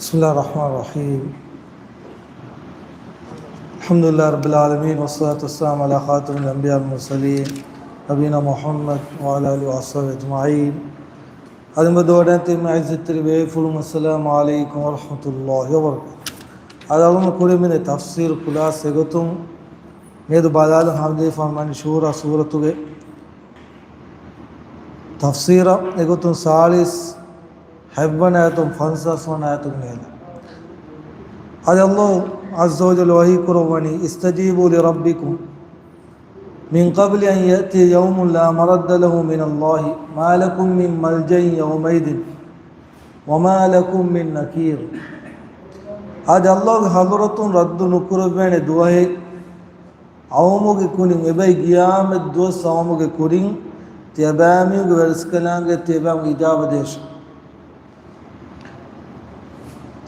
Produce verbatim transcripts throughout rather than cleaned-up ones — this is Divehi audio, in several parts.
بسم الله الرحمن الرحيم. الحمد لله رب العالمين، والصلاة والسلام على خاتم الأنبياء والمرسلين، نبينا محمد وعلى آله وأصحابه أجمعين. އަދި މެދުވަޑައިގަތް މި އިއްޒަތްތެރި ބޭފުޅުން، السلام عليكم ورحمة الله وبركاته. އަދި އަޅުގަނޑު ކުރިމިނެ ތަފްސީރު ކުލާސް އެގޮތުން މިއަދު ބަލާލަން ހަމަޖެހިފަ މިވަނީ ޝޫރާ ސޫރަތުގެ ތަފްސީރަށް. އެގޮތުން ސާޅީސް ހަތްވަނަ އާޔަތުން ފަންސާސް ވަނަ އާޔަތުގެ މޭލަށް. އަދި ﷲ ޢައްޒަ ވަޖައްލަ ވަޙީ ކުރައްވަނީ، اسْتَجِيبُوا لِرَبِّكُمْ مِنْ قَبْلِ أَنْ يَأْتِيَ يَوْمٌ لَا مَرَدَّ لَهُ مِنَ اللَّهِ مَا لَكُمْ مِنْ مَلْجَإٍ يَوْمَئِذٍ وَمَا لَكُمْ مِنْ نَكِيرٍ. އަދި ﷲގެ ޙަޟްރަތުން ރައްދު ނުކުރެވޭނެ ދުވަހެއް އައުމުގެ ކުރިން، އެބައި ގިޔާމަތް ދުވަސް އައުމުގެ ކުރިން، ތިޔަބައިމީހުންގެ ވެރިސްކަލާނގެ ތިޔަބައިމީހުން އިޖާބަ ދޭށޭ.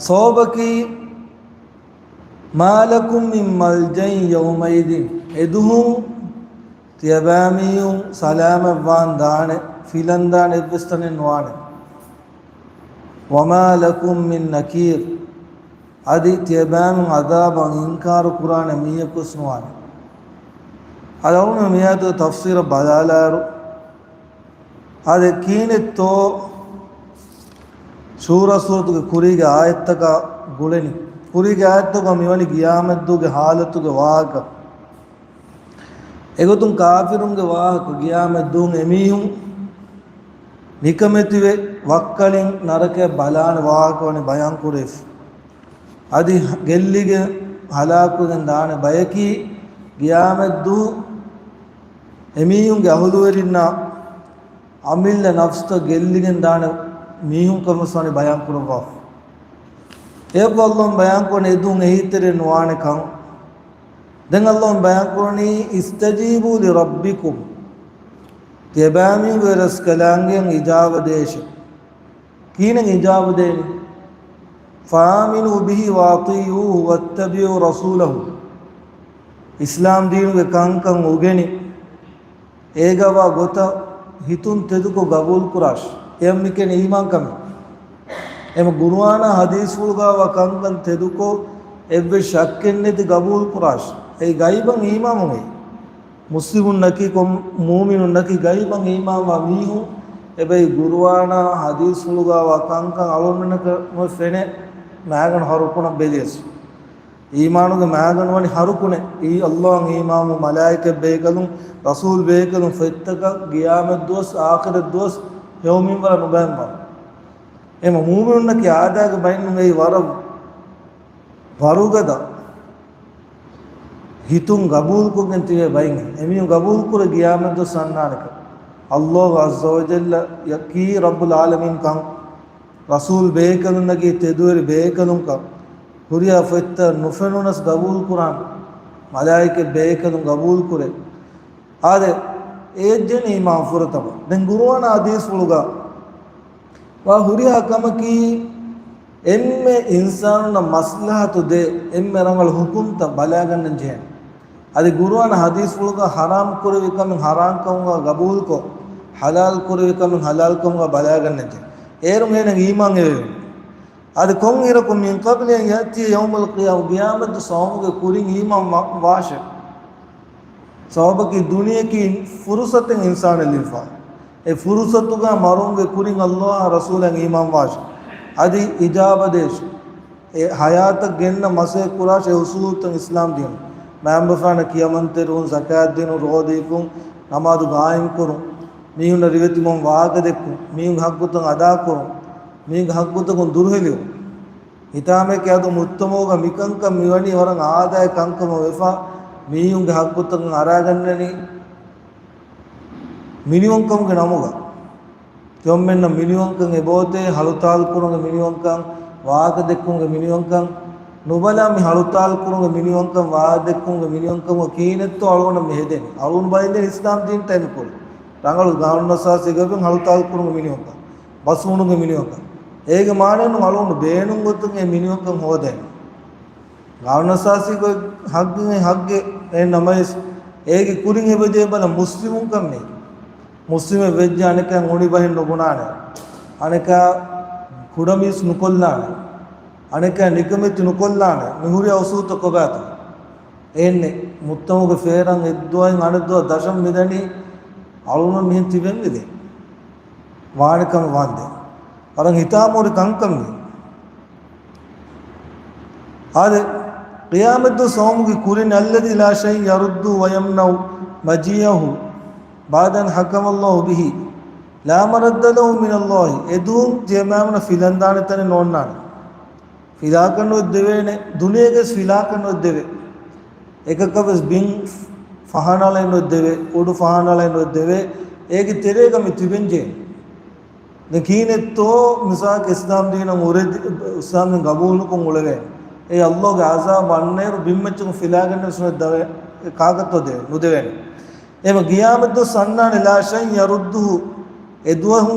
ސަބަބަކީ، مَا لَكُمْ مِنْ مَلْجَإٍ يَوْمَئِذٍ، އެދުވަހު ތިޔަބައިމީހުން ސަލާމަތްވާން ދާނެ، ފިލަން ދާނެ އެއްވެސް ތަނެއް ނުވާނެ. وَمَا لَكُمْ مِنْ نَكِيرٍ، އަދި ތިޔަބައިމީހުން ޢަޛާބަށް އިންކާރު ކުރާނެ މީހަކުވެސް ނުވާނެ. އަދި އަޅުގަނޑު މިއާޔަތުގެ ތަފްސީރަށް ބަލާލާއިރު، އަދި ކިހިނެއްތޯ ޝޫރާ ސޫރަތުގެ ކުރީގެ އާޔަތްތަކާ ގުޅެނީ. ކުރީގެ އާޔަތްތަކުގަ މިވަނީ ގިޔާމަތްދުވަހުގެ ޙާލަތުގެ ވާހަކަ. އެގޮތުން ކާފިރުންގެ ވާހަކަ، ގިޔާމަތްދުވަހު އެމީހުން ނިކަމެތިވެ ވައްކަޅިން ނަރަކަޔަށް ބަލާނެ ވާހަކަ ވަނީ ބަޔާން ކުރެވިފަ. އަދި ގެއްލިގެން ހަލާކުވެގެން ދާނެ ބަޔަކީ ގިޔާމަތްދުވަހު އެމީހުންގެ އަހުލުވެރިންނާ އަމިއްލަ ނަފްސުތައް ގެއްލިގެން ދާނެ މީހުން ކަމަށް ވަނީ ބަޔާން ކުރައްވާފަ. އެއަށް ﷲ ބަޔާން ކުރަނީ އެދުވަހު އެހީތެރި ނުވާނެ ކަން. ދެން ﷲ ބަޔާން ކުރަނީ، اسْتَجِيبُوا لِرَبِّكُمْ، ތިޔަބައިމީހުންގެ ވެރިސްކަލާނގެ އިޖާބަ ދޭށޭ. ކިހިނެއް އިޖާބަ ދޭނީ؟ فَآمِنُوا بِهِ وَأَطِيعُوهُ وَاتَّبِعُوا رَسُولَهُ. އިސްލާމް ދީނުގެ ކަންކަން އުގެނި، އޭގަވާ ގޮތަށް ހިތުން ތެދުކޮށް ގަބޫލު ކުރާށި. އެޔަށް މި ކިޔަނީ އީމާން ކަމެއް. އެމަ ޤުރުއާނާ ޙަދީޘްފުޅުގަވާ ކަންކަން ތެދުކޮށް، އެއްވެސް ޝައްކެއްނެތި ގަބޫލު ކުރާށި. އެއީ ޣައިބަށް އީމާންވުމޭ. މުސްލިމުންނަކީ ކޮން މުއުމިނުންނަކީ ޣައިބަށް އީމާންވާ މީހުން. އެބައި ޤުރުއާނާ ޙަދީޘްފުޅުގަވާ ކަންކަން އަޅުގަނޑަކަށް ނުފެނޭ މައިގަނޑު ހަ ރުކުނަށް ބެލިޔަސް. އީމާނުގެ މައިގަނޑު ވަނީ ހަ ރުކުނެއް. އެއީ ﷲއަށް އީމާންވުން، މަލާއިކަތް ބޭކަލުން، ރަސޫލް ބޭކަލުން، ފޮތްތަކަށް، ޤިޔާމަތްދުވަސް، އާޚިރަތްދުވަސް، ހެޔޮ މިންވަރަށް ނުބައިންވާން. އެމަ މުއުމިނުންނަކީ އާދައިގެ ބައިންނު އެއީ ވަރަށް ވަރުގަދަ ހިތުން ގަބޫލުކޮށްގެން ތިބޭ ބައިން. އެމީހުން ގަބޫލުކުރޭ ޤިޔާމަތްދުވަސް އަންނާނެކަން. ﷲ ޢައްޒަ ވަޖައްލަ ޔަކީ ރައްބުލް ޢާލަމީން ކަން. ރަސޫލް ބޭކަލުންނަކީ ތެދުވެރި ބޭކަލުންކަން، ހުރިހާ ފޮތްތައް ނުފެނުނަސް ގަބޫލުކުރާން، މަލާއިކަތް ބޭކަލުން ގަބޫލުކުރޭ. އާދެ، އޭއްޗެއް އީމާން ފުރަތަމަ. ދެން ޤުރުއާނާ ޙަދީޘްފުޅުގަ ވާ ހުރިހާ ކަމަކީ، އެންމެ އިންސާނުންނަށް މަސްލަހަތު ދޭ އެންމެ ރަނގަޅު ޙުކުމްތައް ބަލާގަންނަން ޖެހޭނެ. އަދި ޤުރުއާން ޙަދީޘްފުޅުގަ ޙަރާމް ކުރެވި ކަމެއް ޙަރާމް ކަމުގަ ގަބޫލުކޮށް، ޙަލާލް ކުރެވި ކަމެއް ޙަލާލް ކަމުގަ ބަލާގަންނަންޖެ. އޭރުން އޭނަ އީމާން އެވެވެ. އަދި ކޮންއިރަކު، مِنْ قَبْلِ أَنْ يَأْتِيَ يَوْمُ الْقِيَامَةِ، ޤިޔާމަތްދުވަސް އައުމުގެ ކުރިން އީމާން ވާ-، ވާށެ. ސަބަބަކީ ދުނިޔެއަކީ ފުރުޞަތެއް އިންސާނަށް ލިބިފަ. އެ ފުރުޞަތުގަ މަރުވުމުގެ ކުރިން ﷲއަށް ރަސޫލަށް އީމާން ވާށެ. އަދި އިޖާބަ ދޭށެ. އެ ޙަޔާތަށް ގެންނަ މަސައްކަތް ކުރާށޭ އެ އުޞޫލުތައް އިސްލާމް ދީނު. މައިންބަފާނަށް ކިޔަމަންތެރިވުން، ޒަކާތް ދިނުން، ރޯދަ ހިފުން، ނަމާދު ގާއިމްކުރުން، މީހުންނަށް ރިވެތި މަން ވާހަކަ ދެއްކުން، މީހުންގެ ޙައްޤުތައް އަދާކުރުން، މީހުންގެ ޙައްޤުތަކުން ދުރުހެލިވުން. ހިތާމައެކޭ އަދު މުޖްތަމަޢުގަ މިކަންކަން މިވަނީ ވަރަށް އާދައިގެ ކަންކަމަށް ވެފަ، މީހުންގެ ޙައްޤުތަކުން އަރާގަންނަނީ މިނިވަންކަމުގެ ނަމުގަ. ކޮންމެންނަށް މިނިވަންކަން އެބައޮތޭ، ހަޅުތާލުކުރުމުގެ މިނިވަންކަން، ވާހަކަ ދެއްކުމުގެ މިނިވަންކަން. ނުބަލާ މި ހަޅުތާލުކުރުމުގެ މިނިވަންކަން، ވާހަކަ ދެއްކުމުގެ މިނިވަންކަމުގަ ކިހިނެއްތޯ އަޅުގަނޑަށް މި ހެދެނީ. އަޅުގަނޑު ބަލަންޖެހޭ އިސްލާމް ދީން ތައިމަ ކުރި. ރަނގަޅު ޤާނޫނުއަސާސީ ގަބެން ހަޅުތާލުކުރުމުގެ މިނިވަންކަން، ބަސް ހޫނުގެ މިނިވަންކަން. އޭގެ މާނައެއް ނޫން އަޅުގަނޑު ބޭނުން ގޮތުން އެ މިނިވަންކަން ހޯދޭނެ. ޤާނޫނުއަސާސީ ގޮތް ހައްގެއް، ހައްގެއް އެއް ނަމަވެސް، އޭގެ ކުރިން އެބަޖެހޭ ބަލަ މުސްލިމުންކަން މީ. މުސްލިމެއް ވެއްޖެ އަނެކާ އުނި ބަހެއް ނުބުނާނެ. އަނެކާ ކުޑަމީސް ނުކޮށްލާނެ. އަނެކާ ނިކަމެތި ނުކޮށްލާނެ. މި ހުރި އުސޫލުތައް ކޮބާތޯ؟ އެހެންނެއް. މުއްތަމުގެ ފޭރަން އެއްދުވަހެއް އަނެއްދުވަހަށް ދަށަށް މިދަނީ އަޅުގަނޑު މިހެން ތިބެން މިދޭ. ވާނެ ކަމެއް ވާންދޭ. ވަރަށް ހިތާމަހުރި ކަންކަން މީ. އާދެ، ޤިޔާމަތްދުވަސް ސައުމުގެ ކުރިން، الذي لا شيء يرد ويمنع مجيئه بعد أن حكم الله به لا مرد له من الله. އެދުވަހު ތިޔަބައިމީހުންނަށް ފިލަންދާނެ ތަނެއް ނޯންނާނެ. ފިލާކަށް ނުވެސް ދެވޭނެ، ދުނިޔޭގަސް ފިލާކަށް ނުވެސް ދެވޭ. އެކަކަށް ވެސް ބިން ފަހަނަޅައެއް ނުވެސް ދެވޭ، އުޑު ފަހަނަޅައެއް ނުވެސް ދެވޭ. އޭގެ ތެރޭގަ މި ތިބެންޖެހޭ. ދެން ކިހިނެއްތޯ މިސާލަކަށް އިސްލާމް ދީނަށް އުރެދި، އިސްލާމް ދީން ގަބޫލުކޮށް އުޅެވޭނެ. އެއީ ﷲ ގެ ޢަޒާބު އަންނައިރު ބިންމައްޗަކުން ފިލާގެންނެވެސް ނުވެސް ދެވޭ، ކާކަށްތޯ ދެވޭ، ނުދެވޭނެ. އެހެންވީމަ ޤިޔާމަތްދުވަސް އަންނާނެ، لا شيء يرده، އެދުވަހު،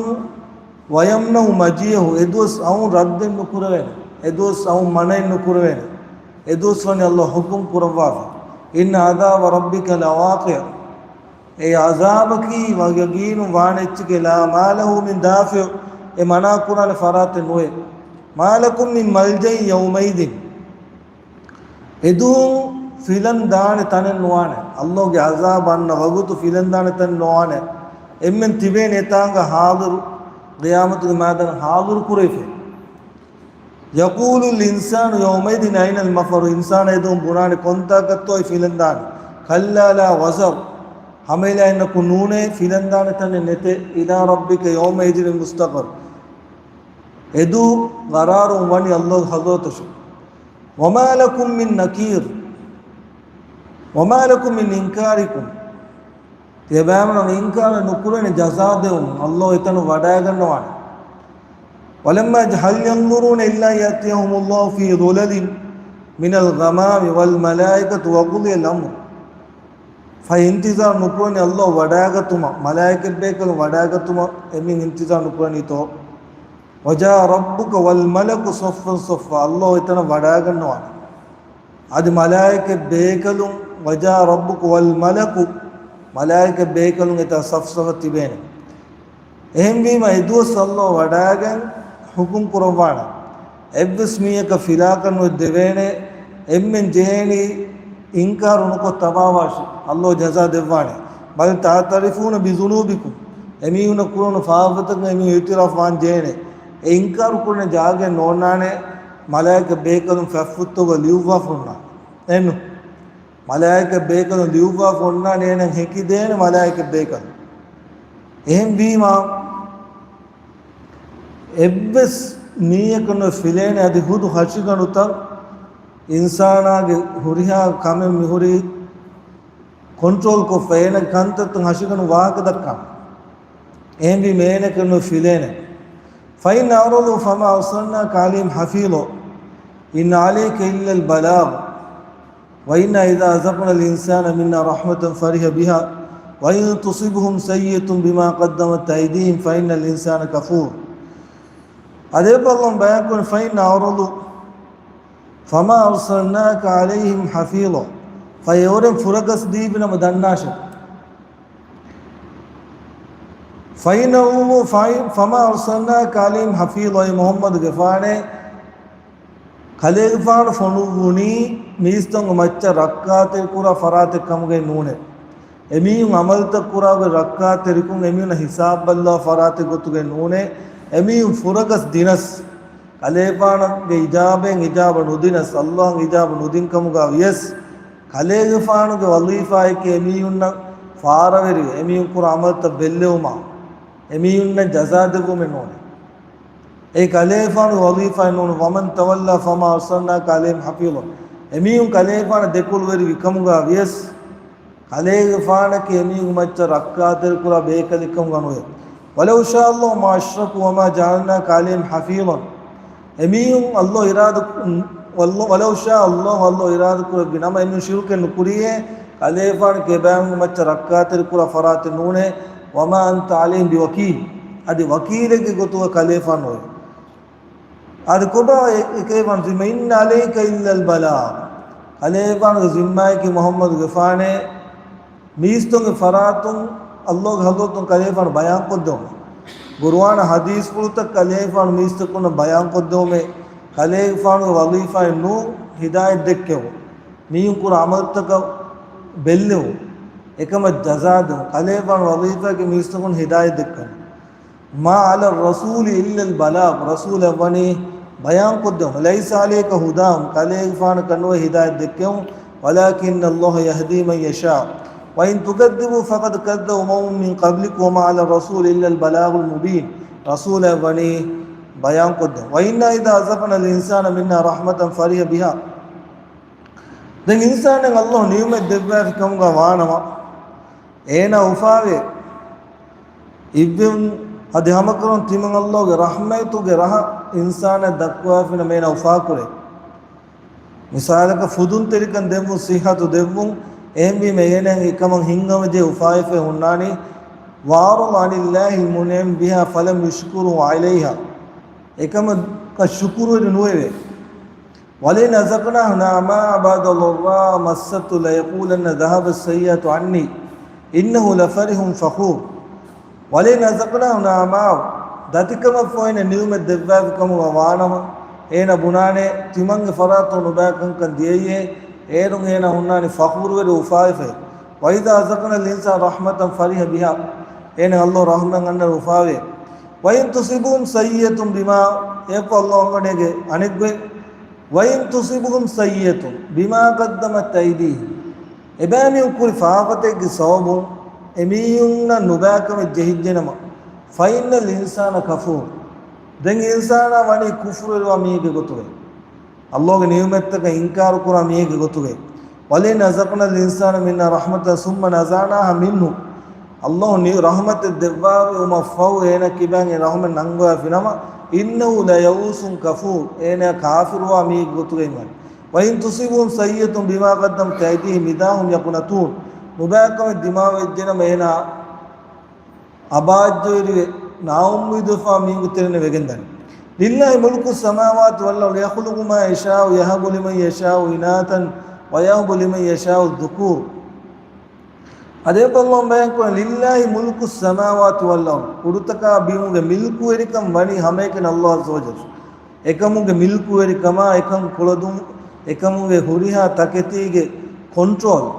ويمنع مجيئه، އެދުވަސް އައުން ރައްދެއް ނުކުރެވޭނެ. އެދުވަސް އައުން މަނައެއް ނުކުރެވޭނެ. އެދުވަސް ވަނީ ﷲ ޙުކުމް ކުރައްވާފަ. إن عذاب ربك لواقع. އެ ޢަޒާބަކީ ވަ-، ޔަގީނުން ވާނެ އެއްޗެކޭ، لا ملجأ له من دافع، އެ މަނާ ކުރާނެ ފަރާތެއް ނުވޭ. ما لكم من ملجأ يومئذ. އެދުވަހު ފިލަން ދާނެ ތަނެއް ނުވާނެ. ﷲ ގެ ޢަޒާބު އަންނަ ވަގުތު ފިލަން ދާނެ ތަނެއް ނުވާނެ. އެންމެން ތިބޭނެ އެތާނގަ ޙާޟިރު، ޤިޔާމަތުގެ މައިދާނަށް ޙާޟިރު ކުރެވިފަ. يقول الإنسان يومئذ أين المفر. އިންސާނާ އެދުވަހު ބުނާނެ ކޮންތާކަށްތޯ އެ ފިލަން ދާނީ. كلا لا وزر. ހަމައެއްލާއެއްނަކު ނޫނޭ، ފިލަން ދާނެ ތަނެއް ނެތޭ. إلى ربك يومئذ المستقر. އެދުވަހު ޤަރާރު ވަނީ ﷲ ގެ ޙަޟްރަތަށް. وما لكم من نكير. وما لكم من إنكاركم. ތިޔަބައިމީހުން އިންކާރެއް ނުކުރޭނެ ޖަޒާ ދެވުން، ﷲ އެތަނުން ވަޑައިގަންނަވާނެ. ولما، هل ينظرون إلا أن يأتيهم الله في ظلل من الغمام والملائكة وقضي الأمر. ފަހެ އިންތިޒާރު ނުކުރަނީ ﷲ ވަޑައިގަތުމަށް، މަލާއިކަތް ބޭކަލުން ވަޑައިގަތުމަށް އެމީހުން އިންތިޒާރު ނުކުރަނީތޯ؟ وجاء ربك والملك صفا صفا. ﷲ އެތަނަށް ވަޑައިގަންނަވާނެ. އަދި މަލާއިކަތް ބޭކަލުން، وجاء ربك والملك، މަލާއިކަތް ބޭކަލުން އެތާ ސަފް ސަފަށް ތިބޭނެ. އެހެންވީމަ އެދުވަސް ﷲ ވަޑައިގެން ޙުކުމް ކުރައްވާނެ. އެއްވެސް މީހަކަށް ފިލާކަށް ނުވެސް ދެވޭނެ. އެންމެން ޖެހޭނީ އިންކާރު ނުކޮށް ތަބާވާށި، ﷲ ޖަޒާ ދެއްވާނެ. بل تعترفون بذنوبكم. އެމީހުންނަށް ކުރެވުނު ފާފަތަކުން އެމީހުން އިޢުތިރާފް ވާން ޖެހޭނެ. އެ އިންކާރު ކުރަން ޖާގައެއް ނޯންނާނެ. މަލާއިކަ ބޭކަލުން ފަތްފުއްތަކުގަ ލިޔުއްވާފަ ހުންނާނެ. އެއްނު؟ މަލާއިކަ ބޭކަލުން ލިޔުއްވާފަ ހުންނާނެ، އޭނަ ހެކިދޭނެ މަލާއިކަ ބޭކަލުން. އެހެންވީމާ، އެއްވެސް މީހަކަށް ނުވެސް ފިލޭނެ އަދި ހުދު ހަށިގަނޑުތައް އިންސާނާގެ ހުރިހާ ކަމެއް މިހުރީ ކޮންޓްރޯލް ކޮށްފަ އޭނަގެ ކަންތައްތައް ހަށިގަނޑު ވާހަކަ ދައްކާ. އެހެންވީމަ އޭނަކަށް ނުވެސް ފިލޭނެ. فإن أعرضوا فما أرسلناك عليهم حفيظا إن عليك إلا البلاغ وإنا إذا أذقنا الإنسان منا رحمة فرح بها وإن تصبهم سيئة بما قدمت أيديهم فإن الإنسان كفور. އަދި އެބަ ﷲ ބަޔާންކުރަނީ، فإن أعرضوا فما أرسلناك عليهم حفيظا. ފަހެ އެއުރެން ފުރަގަސް ދީބިނަމަ ދަންނާށޭ. فإن أعرضوا فما أرسلناك عليهم حفيظا. އޭ މުޙައްމަދުގެފާނޭ، ކަލޭގެފާނު ފޮނުއްވުނީ މީސްތަކުންގެ މައްޗަށް ރައްކާތެރިކުރާ ފަރާތެއް ކަމުގައި ނޫނޭ. އެމީހުން ޢަމަލުތައް ކުރާ ގޮތް ރައްކާތެރިކުން އެމީހުންނަށް ހިސާބު ބައްލަވާ ފަރާތެއް ގޮތުގައި ނޫނޭ. އެމީހުން ފުރަގަސް ދިނަސް، ކަލޭގެފާނުގެ އިޖާބައިން އިޖާބަ ނުދިނަސް، ﷲ އިޖާބަ ނުދިން ކަމުގަ ވިޔަސް، ކަލޭގެފާނުގެ ވަޒީފާއެކޭ އެމީހުންނަށް ފާރަވެރިވެ، އެމީހުން ކުރާ ޢަމަލުތައް ބެއްލެވުމާ، އެމީހުންނަށް ޖަޒާ ދެއްވުމެއް ނޫނޭ. އެއީ ކަލޭގެފާނުގެ ވަޒީފާއެއް ނޫން. ومن تولى فما أرسلناك عليهم حفيظا. އެމީހުން ކަލޭގެފާނަށް ދެކޮޅުވެރިވި ކަމުގަ ވިޔަސް، ކަލޭގެފާނަކީ އެމީހުން މައްޗަށް ރައްކާތެރިކުރާ ބޭކަލެއް ކަމުގަ ނުވޭ. ولو شاء الله ما أشركوا وما جعلناك عليهم حفيظا. އެމީހުން ﷲ އިރާދަ، ވަލް-، ولو شاء الله، ﷲ އިރާދަ ކުރެއްވި ނަމަ އެމީހުން ޝިރުކެއް ނުކުރިއޭ، ކަލޭގެފާނަކީ އެބައިމީހުން މައްޗަށް ރައްކާތެރިކުރާ ފަރާތެއް ނޫނޭ. وما أنت عليهم بوكيل. އަދި ވަކީލެއްގެ ގޮތުގަ ކަލޭގެފާނު ނުވޭ. އަދި ކޮބާ އެ-، އެކޭ ވަން ޒިންމާ؟ إن عليك إلا البلاغ. ކަލޭގެފާނުގެ ޒިންމާއަކީ މުޙައްމަދުގެފާނޭ، މީސްތަކުންގެ ފަރާތުން ﷲގެ ޙަޟްރަތުން ކަލޭގެފާނު ބަޔާންކޮށްދެވުމޭ. ޤުރުއާނަށް ޙަދީޘްފުޅުތައް ކަލޭގެފާނު މީސްތަކުންނަށް ބަޔާންކޮށްދެވުމޭ. ކަލޭގެފާނުގެ ވަޒީފާއެއް ނޫން ހިދާޔަތް ދެއްކެވުން. މީހުން ކުރާ ޢަމަލުތަކަށް ބެއްލެވުން. އެކަމަށް ޖަޒާ ދެވުން. ކަލޭގެފާނުގެ ވަޒީފާއަކީ މީސްތަކުން ހިދާޔަތް ދެއްކުން. ما على الرسول إلا البلاغ، ރަސޫލަށް ވަނީ ބަޔާން ކޮށްދެވުން. ليس عليك هداهم، ކަލޭގެފާނަކަށް ނުވޭ ހިދާޔަތް ދެއްކެވުން. ولكن الله يهدي من يشاء. وإن تكذبوا فقد كذب أمم من قبلكم وما على الرسول إلا البلاغ المبين. ރަސޫލަށް ވަނީ ބަޔާން ކޮށްދެވުން. وإنا إذا أذقنا الإنسان منا رحمة فرح بها. ދެން އިންސާނަށް ﷲ ނިޢުމަތް ދެއްވާފި ކަމުގަ ވާނަމަ، އޭނާ އުފާވޭ. އިއްވެވުން އަދި ހަމަކުރުން ތިމަން ﷲގެ ރަޙްމަތުގެ ރަހަ އިންސާނަށް ދައްކުވާފިނަމަ އޭނާ އުފާކުރޭ. މިސާލަކަށް ފުދުންތެރިކަން ދެއްވުން، ޞިއްޙަތު ދެއްވުން، އެހެންވީމަ އޭނާ އެކަމަށް ހިތްހަމަޖެހި އުފާވެފަ ހުންނާނީ. وأعرض عن الله المنعم بها فلم يشكره عليها. އެކަމަކަށް ޝުކުރުވެރި ނުވެވޭ. ولئن أذقناه نعماء بعد ضراء مسته ليقولن ذهب السيئات عني إنه لفرح فخور. ولئن أذقناه نعماء، ދަތިކަމަށްފަހު އޭނަ ނިޢުމަތް ދެއްވާފި ކަމުގަ ވާނަމަ، އޭނަ ބުނާނެ ތިމަންގެ ފަރާތުން ނުބައި ކަންކަން ދިޔައީއޭ، އޭރުން އޭނަ ހުންނާނީ ފަޚުރުވެރި އުފާވެފައި. وإذا أذقنا الإنسان رحمة فرح بها، އޭނަ ﷲ ރަޙްމަތް އަންނަން އުފާވޭ. وإن تصبهم سيئة بما، އެއަކު ﷲ އަންގަނީގެ އަނެއްގޮތް، وإن تصبهم سيئة بما قدمت أيديهم، އެބައިމީހުން ކުރި ފާފަތަކެއްގެ ސަބަބުން އެމީހުންނަށް ނުބައިކަމެއް ޖެހިއްޖެނަމަ، فإن الإنسان كفور، ދެން އިންސާނާ ވަނީ ކުފުރުވެރިވާ މީހެއްގެ ގޮތުގައި. ﷲގެ ނިޢުމަތްތަކަށް އިންކާރު ކުރާ މީހެއްގެ ގޮތުގައި. ولئن أذقنا الإنسان منا رحمة ثم نزعناها منه، ﷲ ނި-، ރަޙްމަތެއް ދެއްވާފަ ވުމަށްފަހު އޭނަ ކިބައިން އެ ރަޙްމަތް ނަންގަވާފިނަމަ، إنه ليئوس كفور، އޭނަ ކާފިރުވާ މީހެއްގެ ގޮތުގައި ވަނީ. وإن تصبهم سيئة بما قدمت أيديهم إذا هم يقنطون، ނުބައިކަމެއް ދިމާވެއްޖެނަމަ އޭނާ އަބާއްޖަވެރިވެ، ނާއުއްމީދުވެފާ މީހުންގެ ތެރެއިން ވެގެންދަނީ. لله ملك السماوات والأرض يخلق ما يشاء يهب لمن يشاء إناثا ويهب لمن يشاء الذكور. އަދި އެކަލް ﷲ ބަޔާންކުރަނީ، لله ملك السماوات والأرض، ކުޑަތަކާ ބިމުގެ މިލްކުވެރިކަން ވަނީ ހަމައެކަނި ﷲ ޢައްޒަ ވަޖައްލަ. އެކަމުގެ މިލްކުވެރިކަމާ އެކަން ކުޅަދުން، އެކަމުގެ ހުރިހާ ތަކެތީގެ ކޮންޓްރޯލް،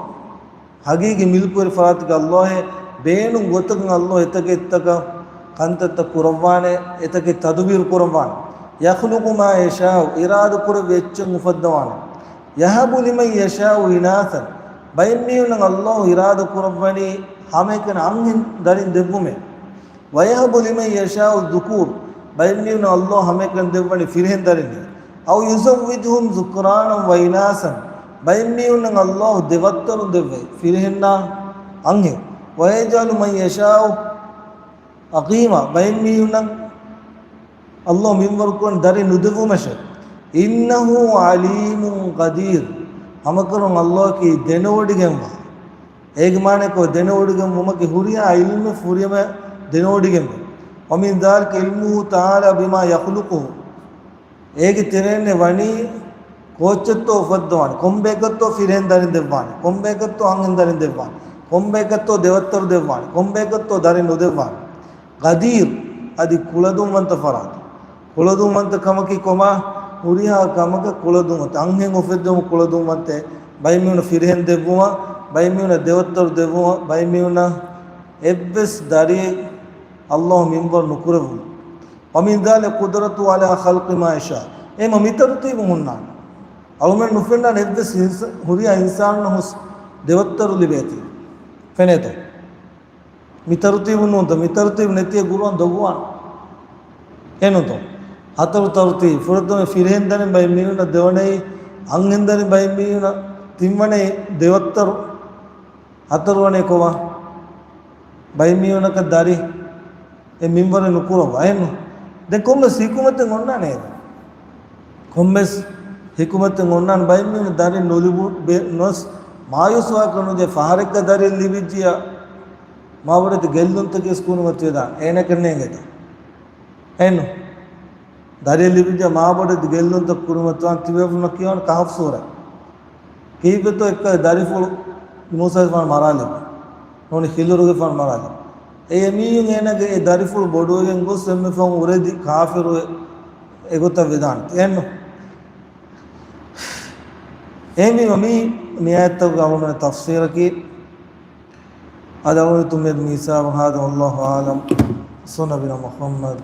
ހަގީގީ މިލްކުވެރި ފަރާތަކީ ﷲ އޭ. ބޭނުން ގޮތަކުން ﷲ އެތަކެއްތަކަށް ކަންތައްތައް ކުރައްވާނެ، އެތަކެއް ތަދުބީރު ކުރައްވާނެ. يخلق ما يشاء، އިރާދަކުރެއްވި އެއްޗެއް އުފައްދަވާނެ. يهب لمن يشاء إناثا، ބައެއް މީހުންނަށް ﷲ އިރާދަ ކުރައްވަނީ ހަމައެކަނި އަންހެން ދަރިން ދެއްވުމޭ. ويهب لمن يشاء الذكور، ބައެއް މީހުންނަށް ﷲ ހަމައެކަނި ދެއްވަނީ ފިރިހެން ދަރިންނޭ. أو يزوجهم ذكرانا وإناثا، ބައެއް މީހުންނަށް ﷲ ދެވައްތަރުން ދެއްވައި، ފިރިހެންނާ އަންހެން. ويجعل من يشاء عقيما، ބައެއް މީހުންނަށް ﷲ މިންވަރު ކުރަން ދަރި ނުދެއްވުމަށެ. إنه عليم قدير، ހަމަކަށަވަރުން ﷲ އަކީ ދެނެވޮޑިގެންވާ. އޭގެ މާނައަކީ ދެނެވޮޑިގެންވުމަކީ ހުރިހާ ޢިލްމެއް ފުރިހަމަ ދެނެވޮޑިގެންވޭ. ومن ذلك علمه تعالى بما يخلقه، އޭގެ ތެރެއިން ވަނީ ކޯއްޗެއްތޯ އުފައްދަވާނެ، ކޮންބަޔަކަށްތޯ ފިރިހެން ދަރިން ދެއްވާނެ، ކޮންބަޔަކަށްތޯ އަންހެން ދަރިން ދެއްވާނެ، ކޮންބަޔަކަށްތޯ ދެވައްތަރު ދެއްވާނެ، ކޮންބަޔަކަށްތޯ ދަރިން ނުދެއްވާނެ. ޤަދީރު، އަދި ކުޅަދުންވަންތަ ފަރާތެއް. ކުޅަދުންވަންތަ ކަމަކީ ކޮބާ؟ ހުރިހާ ކަމަކަށް ކުޅަދުންވަންތަ. އަންހެން އުފެއްދުމަށް ކުޅަދުންވަންތަ. ބައެއް މީހުނަށް ފިރިހެން ދެއްވުމަށް، ބައެއް މީހުނަށް ދެވައްތަރު ދެއްވުމަށް، ބައެއް މީހުނަށް އެއްވެސް ދަރިއެއް ﷲ މިންވަރު ނުކުރެއްވުމަށް. ومن ذلك قدرته على خلق ما يشاء. އެ މަ މި ތަރުތީބު ހުންނާނެ. އަޅުމެން ނުފެންނާނެ އެއްވެސް ހުރިހާ އިންސާނުންނަށް ހުސް ދެވައްތަރު ލިބޭތީ. ފެނޭތޯ؟ މި ތަރުތީބު ނޫންތޯ؟ މި ތަރުތީބު ނެތިއެއް ގުރުއާން ދޮގުވާނެ. އެނޫންތޯ؟ ހަތަރު ތަރުތީބު. ފުރަތަމަ ފިރިހެން ދަރިން ބައެއް މީހުނަށް ދެވަނައީ، އަންހެން ދަރިން ބައެއް މީހުނަށް، ތިންވަނައީ ދެވައްތަރު. ހަތަރުވަނައީ ކޮބާ؟ ބައެއް މީހުނަކަށް ދަރި އެ މިންވަރެއް ނުކުރައްވާ އެއްނު. ދެން ކޮންމެސް ހިކުމަތެއް އޮންނާނެ އޭރު. ކޮންމެސް ހިކުމަތެއް އޮންނާނެ. ބައެއް މީހުން ދަރި ނުލިބު ބެ-، ނޮސް މާޔޫސްވާކަށް ނުޖެހޭ. ފަހަރެއްގަ ދަރި ލިބިއްޖިއްޔާ މާބޮޑެތި ގެއްލުންތަކެއް ކުރިމަތިވެދާނެ. އޭނަކަށް ނޭނގޭތަ؟ އެއްނު. ދަރި ލިބިއްޖެ މާބޮޑެތި ގެއްލުންތައް ކުރިމަތިވާން ތިބޭފުޅުންނަށް ކިޔަވާނެ ކަހަފް ސޫރަ. ކީއްވެތޯ އެއްކަލަ ދަރިފުޅު މޫސާގެފާނު މަރާލިބު. ނޫނީ ޚިޟުރުގެފާނު މަރާލިބު. އެ އެމީހުން އޭނަގެ އެ ދަރިފުޅު ބޮޑުވެގެން ގޮސް އެންމެ ފަހުން އުރެދި ކާފިރު އެ، އެގޮތަށް ވެދާނެ. އެއްނު. އެހެންވީމަ މި މި އާޔަތްތަކުގެ އަޅުގަނޑުމެން ތަފްސީރަކީ އަދި އަޅުގަނޑު މިއަދު މި ހިސާބަށް ހާދަ، ވައްލާހު އަޢުލަމް، ސުންނަ ނަބީނާ މުޙައްމަދު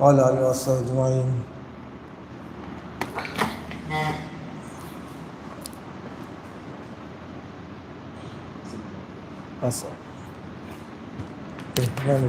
ވަޢަލާ އާލިހި ވަޞަޙްބިހި އަޖްމަޢީން. އަސް. އެހެން